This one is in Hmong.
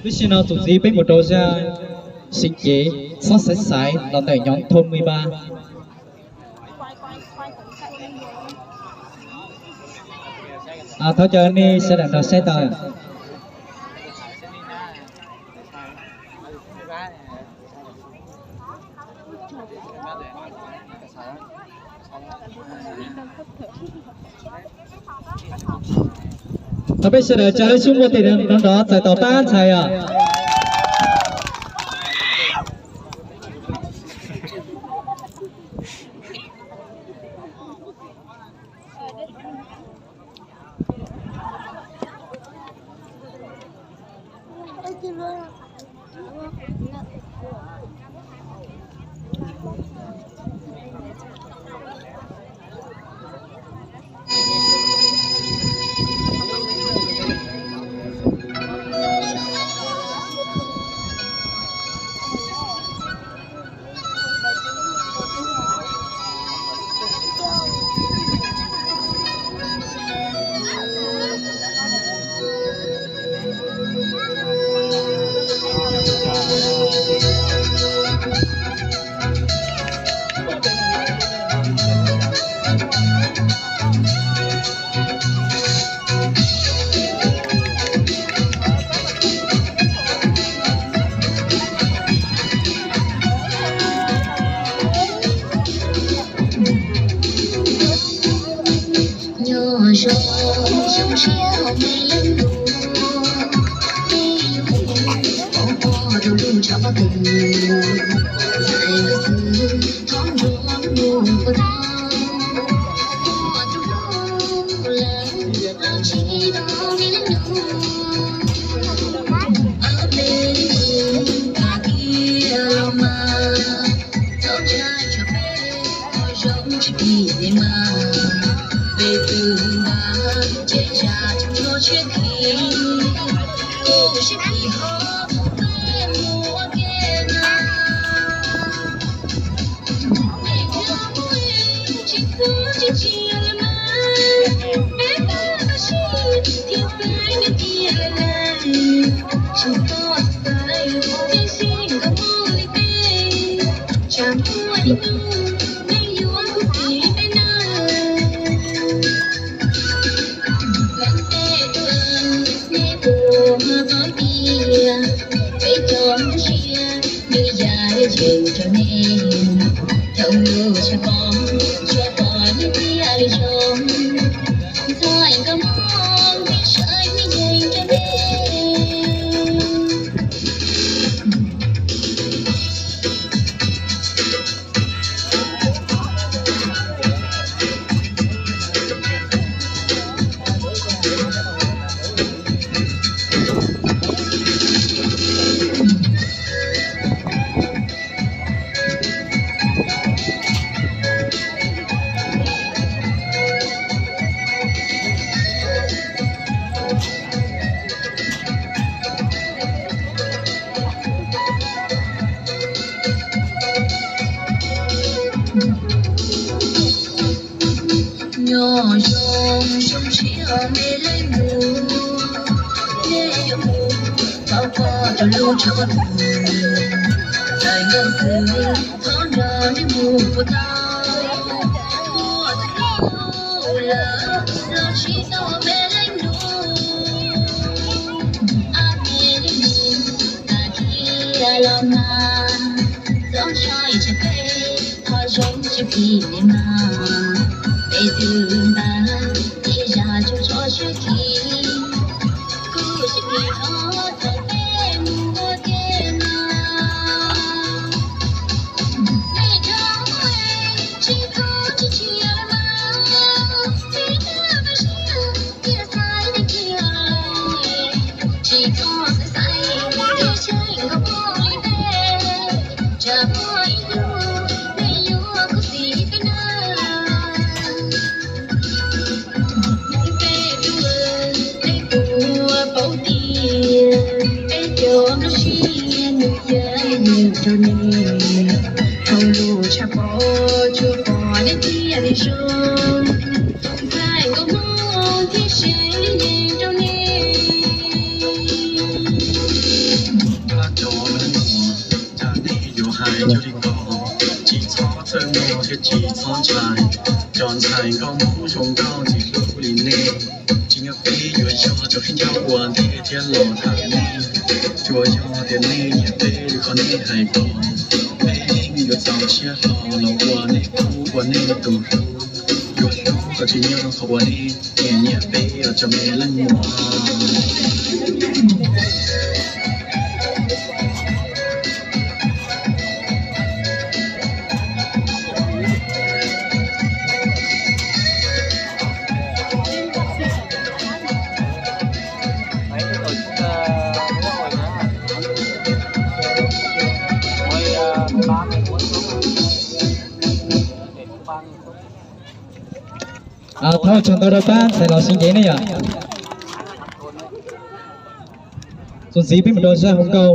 Lub sij hawm no tus txiv peb mus rau zaj sib cev xob xaiv xaiv los ntawm nhóm thôn mười ba. Thov caw nej sawv daws nrog saib tau. Thov peb sawv daws tsa lub xub muaj tes nrov nrov txais tos pab ntxhais os. Nyob zoo zoo siab me leej muam, nej yuav mus pom pom rau lub tshav pob tw, txais nkauj xwb thov nrog mus puas tau, ua tus hlub lawm los tsis tau me leej muam. Ob peb leej muam tas kiag los mas, txhob ntshai tsam peb ho zoo tsis kim li mas. Peb twb npaj tsev tsam tseem tshuav tshiab khi, kuv siab khi ho peb mus ua ke na. Peb twb mus tsis txog tsis tsim li mas, peb twb tau sib thiab xaiv nws tiag lawm. Tsis tau xaiv, peb sib nkawd mus li peb, tsam muaj ib hnub nej yuav khuv xim li peb na. Leej twg nej puas txog tiag, peb cov muaj sia, nws yam li yeej rau nej. Thaum lub tshav pob, tshav pob yeej tiag li zoo, txhua nkauj muam peb sawv nej yeej rau nej. Nyob zoo zoo siab me leej muam, nej yuav mus pom pom rau lub tshav pob tw, txais nkauj xwb thov nrog nej mus puas tau, ua tus hlub lawm los tsis tau me leej muam. Ob peb leej muam tas kiag los mas, txhob ntshai tsam peb ho zoo tsis kim li mas. Peb twb npaj ib zaj tso tso siab khi, kuv siab khi ho txog peb mus ua ke mas. Peb cov muaj sia, tsis txhob tsis tsim li mas, peb twb tau sib thiab xaiv nws tiag lawm. Tsis txhob xaiv xaiv, peb sib nkawd mus li peb, tsam muaj ib hnub nej yuav khuv xim peb na. Tsis txhob ntshai, cov ntxhais nkauj Hmoob zoo nkauj tsis hlub li nej. Tsis yog peb yuav yog cov khaub ncaug ua ntej thiab los tham nej. Tsuas yog tias nej nyiam peb li qhov nej hais ko, peb yeej yuav txaus siab hlo los ua nej khub ua nej tus hlub. Yuav hlub kom tsis nyob qhov uas nej nyiam nyiam peb os cov me leej muam. Thov ua tsaug ntau rau pab ntxhais los sib ncev ne yom. Txuas ntxiv peb mus rau zaj hauv nkauj